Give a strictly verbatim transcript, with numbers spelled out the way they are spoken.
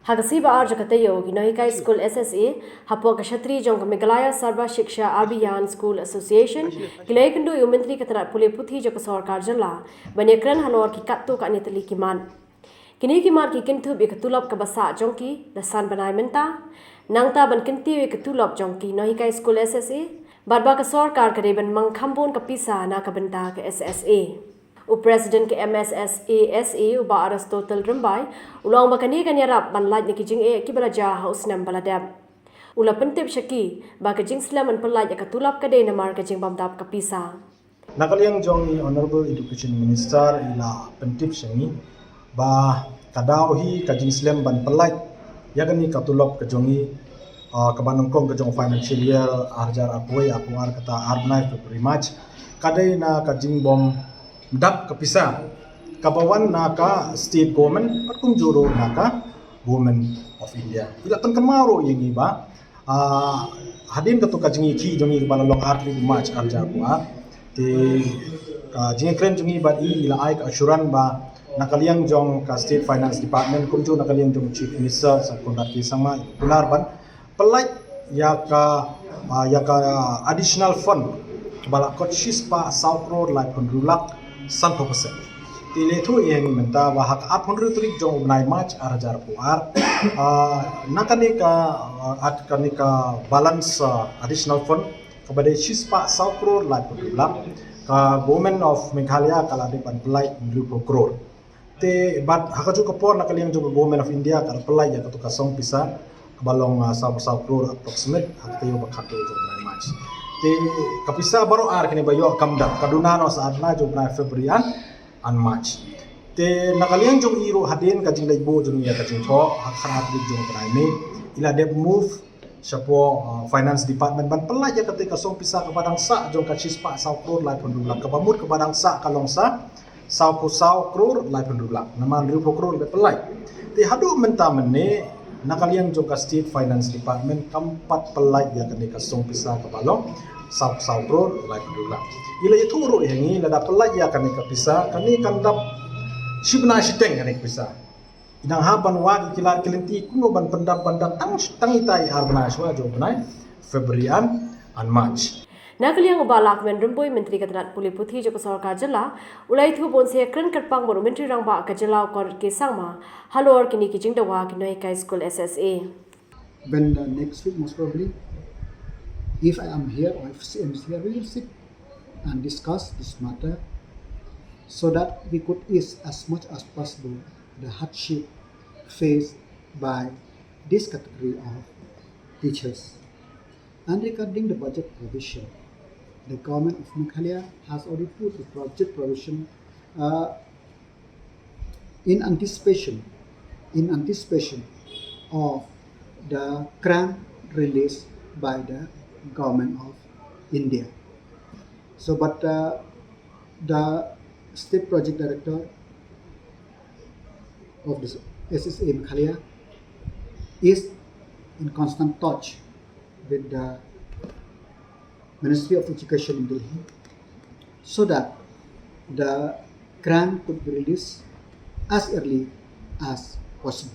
Ha ka sngi Baar jong ka taïew, ki nonghikai skul S S A hapoh ka shatri jong ka Meghalaya Sarva Shiksha Abhiyan School Association ki la ïakynduh ïa u Myntri ka tnat pule puthi jong ka sorkar jylla ban ïakren halor ki katto katne tylli ki mat. Kine ki mat ki kynthup ïa ka tulop kaba sah jong ki la san bnai mynta, nangta ban kyntiew ïa ka tulop jong ki nonghikai skul S S A, bad ba ka sorkar ka dei ban mang khambun ka pisa na ka bynta ka S S A. U President ka M S S A S A, u Bah Aristotle Rymbai, u la ong ba kane kan ïarap ban lait na ki jingeh kiba la jia ha u snem ba la dep. U la pyntip sha ki ba ka jingslem ban pynlait ïa ka tulop ka dei namar ka jingbymdap ka pisa. Na ka liang jong i Honorable Education Minister i la pyntip sha ngi ba ka daw hi ka jingslem ban pynlait ïa kane ka tulop ka jong i, ah, kaba nyngkong ka jong financial year ar hajar arphew wei arphew ar, kata ar bnai February March, ka dei na ka jingbymdap ka pisa kaba wan na ka state government bad kumjuh ruh na ka Government of India. I la pynkynmaw ruh ïa ngi ba, ah, hadien kato ka jingïakhih jong ngi kaba la long ar tarik March ar hajar arphew ar, te ka jingïakren jong ngi bad i, i la ai ka assurance ba na ka liang jong ka State Finance Department kumjuh na ka liang jong Chief Minister Sir Conrad K Sangma, i kular ban pynlait ïa ka, ah, ïa ka additional fund kaba la kot shispah saw klur laiphew hynriew lak sanphew percent. Te i la ïathuh ïa ngi mynta ba ha ka arphew hynriew tarik jong u bnai March ar hajar arphew ar, ah, na kane ka, ah, at kane ka balance, ah, additional fund kaba dei shispah saw klur laiphew hynriew lak, ka Government of Meghalaya ka la dep ban pynlait hynriewphew klur. Te bad ha kajuh ka por na ka liang jong ka Government of India ka la pynlait ïa kato ka song pisa kaba long, ah, saw, saw klur approximate ha ka taïew ba khatduh jong u bnai March. Te ka pisa baroh ar kine ba ïoh kam dap, ka duna noh sa ar bnai jong u bnai February and, and March. Te na ka liang jong i ruh hadien ka jingleit buh jong i ïa ka jingthoh ha ka khatar tarik jong u bnai May, i la dep move shapoh, uh, Finance Department ban pynlait ïa kata ka song pisa kaba dang sah jong ka shispah saw klur laiphew hynriew lak, kaba mut kaba dang sah ka long sa saw, saw klur laiphew hynriew lak, namar hynriewphew klur la pynlait. Te haduh mynta mynne na ka liang jong ka State Finance Department kam pat pynlait ïa kane ka song pisa kaba long saw, saw klur laiphew hynriew lak. I la ïathuh ruh ïa ngi lada pynlait ïa kane ka pisa, kane kan dap shi bnai shiteng kane ka pisa. I dang hap ban wad ïa ki lad ki lynti kumno ban pyndap ban dap tang, tang ita i ar bnai shuwa jong u bnai February and, and March. Na ka liang u Bah Lahkmen Rymbui, Myntri ka tnat pule puthi jong ka sorkar jylla, u la ïathuh ba un sa ïakren kyrpang bad u Myntri Rangbah ka jylla u Conrad K Sangma halor kine ki jingdawa ki nonghikai skul S S A. When, uh, next week, most probably, if I am here or if C M is here, we will sit and discuss this matter so that we could ease as much as possible the hardship faced by this category of teachers. And regarding the budget provision, the government of Meghalaya has already put the budget provision, uh, in anticipation, in anticipation of the grant released by the government of India. So, but, uh, the state project director of the S S A Meghalaya is in constant touch with the Ministry of Education in Delhi so that the grant could be released as early as possible.